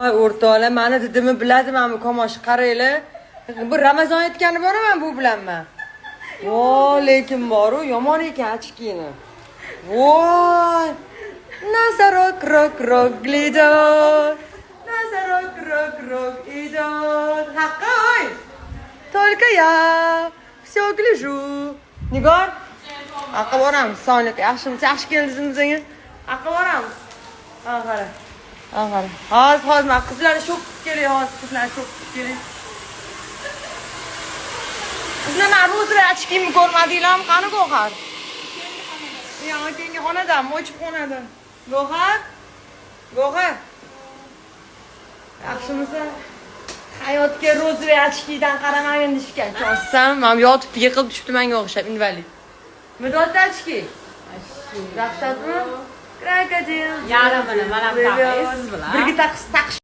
Ay, o'rtoqlar, mani didimni biladi mana bu komosh, qaranglar. Bu Ramazon aytgani boraman bu bilanman. Vo, lekin boru yomon ekan очки ni. Voy! Носорог, рог, рог глядит. Носорог, рог, рог идет. Haqqi, oy. Только я все гляжу. Nigor? Aqqa boramiz. Sonlik, yaxshimiz? Yaxshi keldingizmi senga? Aqqa boramiz. Ha, qara. Ha, qara. Hozir, hozir man qizlarni shok qilib kelay, hozir qizlarni shok qilib kelay. Qizlar, man розовый очки mni ko'rmadinglarmi? Qani Go'har? Yo'q, keyingi xonadami? O'chib xonada. Go'har? Go'har? Yaxshimisan? Hayotga розовый очки dan qaramagin deyishgan. Chossam, man yotib yiqilib tushibdi menga o'xshab, invalid. Nima очки? Dahshatmi? Крокодил. Yarmini mana bu taqaysiz bilan. Birga taqish.